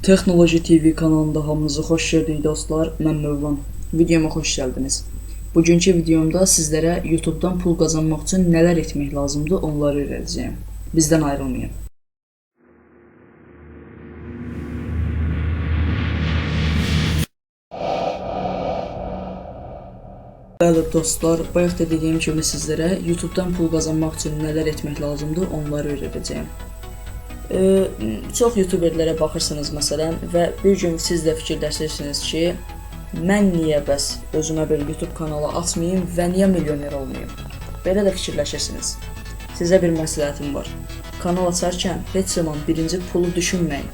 Texnoloji TV kanalında hamınızı xoş gördük dostlar. Mən Mövlan. Videoma xoş gəldiniz. Bugünkü videomda sizlərə YouTube-dan pul qazanmaq üçün nələr etmək lazımdır, onları öyrədəcəyəm. Bizdən ayrılmayın. Bəli dostlar, bayaq da dediyim kimi sizlərə YouTube-dan pul qazanmaq üçün nələr etmək lazımdır, onları öyrədəcəyəm. Çox YouTuberlərə baxırsınız məsələn və bir gün siz də fikirləşirsiniz ki, mən niyə bəs özümə bir YouTube kanalı açmayım və niyə milyoner olmayım? Belə də fikirləşirsiniz. Sizə bir məsləhətim var. Kanal açarkən heç zaman birinci pulu düşünməyin.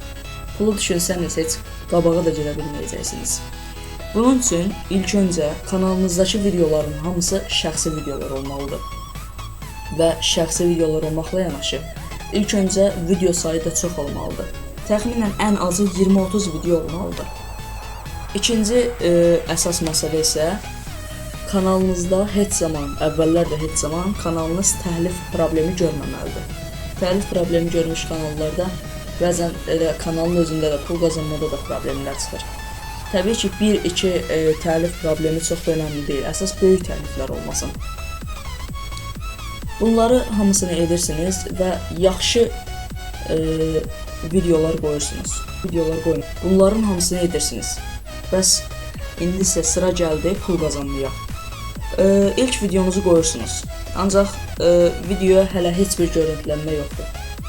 Pulu düşünsəniz heç qabağa da gedə bilməyəcəksiniz. Bunun üçün ilk öncə kanalınızdakı videoların hamısı şəxsi videolar olmalıdır. Və şəxsi videolar olmaqla yanaşı, ilk öncə video sayı da çox olmalıdır. Təxminən ən azı 20-30 video olmalıdır. İkinci əsas məsələ isə kanalınızda heç zaman, əvvəllər də heç zaman kanalınız təhlif problemi görməməlidir. Təhlif problemi görmüş kanallarda bəzən elə kanalın özündə də pul qazanmada da problemlər çıxır. Təbii ki, 1-2 təhlif problemi çox da önəmli deyil. Əsas böyük təhliflər olmasın. Bunları hamısını edirsiniz və yaxşı videolar qoyursunuz. Videolar qoyun. Bunların hamısını edirsiniz. Bəs indi isə sıra gəldi pul qazanmaya. İlk videonuzu qoyursunuz. Ancaq videoya hələ heç bir görüntülənmə yoxdur.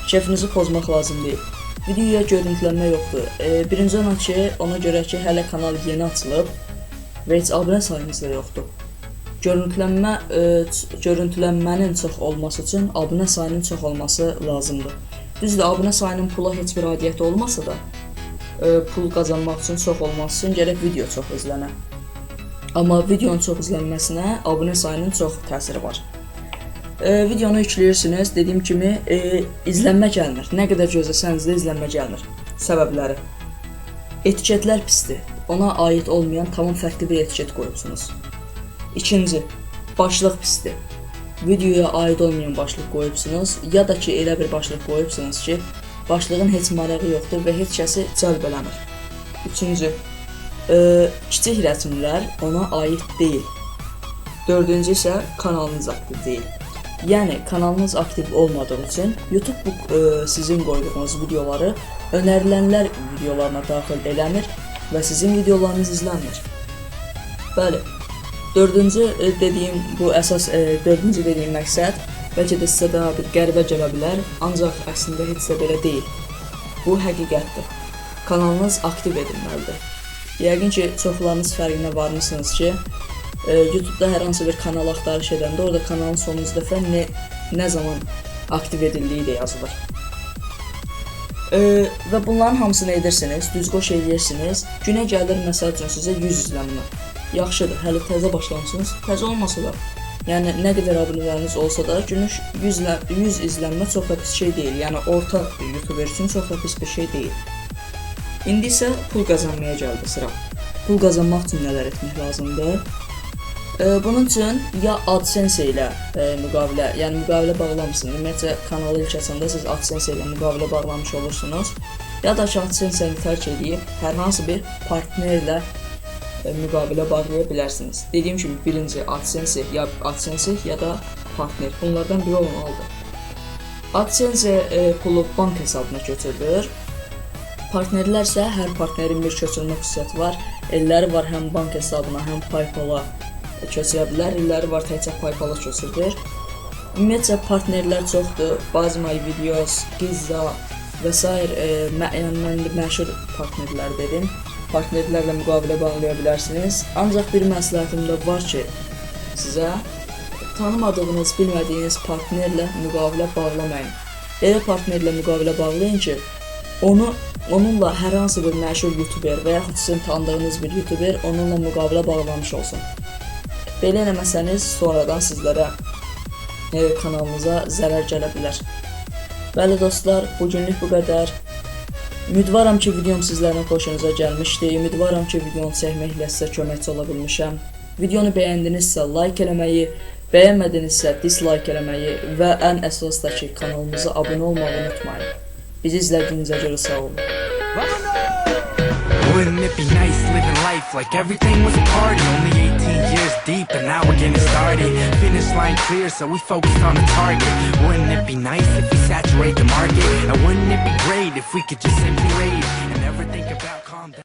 Kefinizi pozmaq lazım deyil. Videoya görüntülənmə yoxdur. Birinci ona ki, ona görə ki, hələ kanal yeni açılıb və heç abunə sayınız da yoxdur. Görüntülənmənin çox olması üçün abunə sayının çox olması lazımdır. Düzdür, abunə sayının pula heç bir aidiyyəti olmasa da, pul qazanmaq üçün çox olması üçün gərək video çox izlənə. Amma videonun çox izlənməsinə abunə sayının çox təsiri var. Videonu yükləyirsiniz, dediyim kimi izlənmə gəlmir. Nə qədər gözləsəniz də izlənmə gəlmir. Səbəbləri: etiketlər pisdir. Ona aid olmayan tamam fərqli bir etiket qoyubsunuz. İkinci, başlıq pisdir. Videoya aid olmayan başlıq qoyubsunuz, ya da ki elə bir başlıq qoyubsunuz ki, başlığın heç marağı yoxdur və heç kəsi cəlb eləmir. Üçüncü, kiçik rəsmlər ona aid deyil. Dördüncü isə kanalınız aktiv deyil. Yəni kanalınız aktiv olmadığı üçün YouTube bu sizin qoyduğunuz videoları önərilənlər videolarına daxil eləmir və sizin videolarınız izlənmir. Bəli. Dördüncü dediyim bu əsas dördüncü dediyim məqsəd bəlkə də sizə daha bir qəribə gələ bilər, ancaq əslində heç də belə deyil. Bu həqiqətdir. Kanalınız aktiv edilməlidir. Yəqin ki, çoxlarınız fərqinə varmısınız ki, YouTube-da hər hansı bir kanal axtarış edəndə orada kanalın sonuncu dəfə nə zaman aktiv edildiyi də yazılır. Və bunların hamısını edirsiniz, düz qoş eləyirsiniz. Günə gəlir məsəl üçün sizə 100 izlənmə. Yaxşıdır, hələ təzə başlamısınız. Təzə olmasa da, yəni nə qədər abunələriniz olsa da günlük 100 izlənmə çox da pis şey deyil. Yəni orta bir YouTuber üçün çox da pis bir şey deyil. İndi isə pul qazanmaya gəldi sıra. Pul qazanmaq üçün nələr etmək lazımdır? Bunun üçün ya AdSense ilə müqavilə, yəni müqavilə bağlamısınız. Ümumiyyətcə kanalı ilk açanda siz AdSense ilə müqavilə bağlamış olursunuz. Ya da ki AdSense-ni tərk edib hər hansı bir partnerlə müqavilə bağlaya bilərsiniz. Dediyim kimi birinci AdSense, ya AdSense ya da partner. Bunlardan biri olmalıdır. AdSense pulu bank hesabına köçürülür. Partnerlər isə hər partnerin bir köçürmə xüsusiyyəti var. Elləri var həm bank hesabına, həm PayPal-a köçürə bilər. Elləri var təkcə PayPal-a köçürülür. Ümumiyyətcə partnerlər çoxdur. Buzz My Videos, Gizza və s. Yəni mən məşhur partnerlər dedim. Partnerlərlə müqavilə bağlaya bilərsiniz. Ancaq bir məsləhətim də var ki, sizə tanımadığınız, bilmədiyiniz partnerlə müqavilə bağlamayın. Elə partnerlə müqavilə bağlayın ki, onunla hər hansı bir məşhur YouTuber və yaxud sizin tanıdığınız bir YouTuber onunla müqavilə bağlamış olsun. Belə eləməsəniz sonradan sizlərə kanalınıza zərər gələ bilər. Bəli dostlar, bugünlük bu qədər. Ümidvaram ki, videom sizlərin xoşunuza gəlmişdi. Ümidvaram ki, videonu çəkməklə sizə köməkçi ola bilmişəm. Videonu bəyəndinizsə like eləməyi, bəyənmədinizsə dislike eləməyi və ən əsas da ki, kanalımıza abunə olmağı unutmayın. Bizi izlədiyinizə görə sağ olun. Vámonos! Wouldn't it be nice living life like everything was a party? Only 18 years deep and now we're getting started. Finish line clear, so we focused on the target. Wouldn't it be nice if we saturate the market? And wouldn't it be great if we could just simply rage and never think about calm down?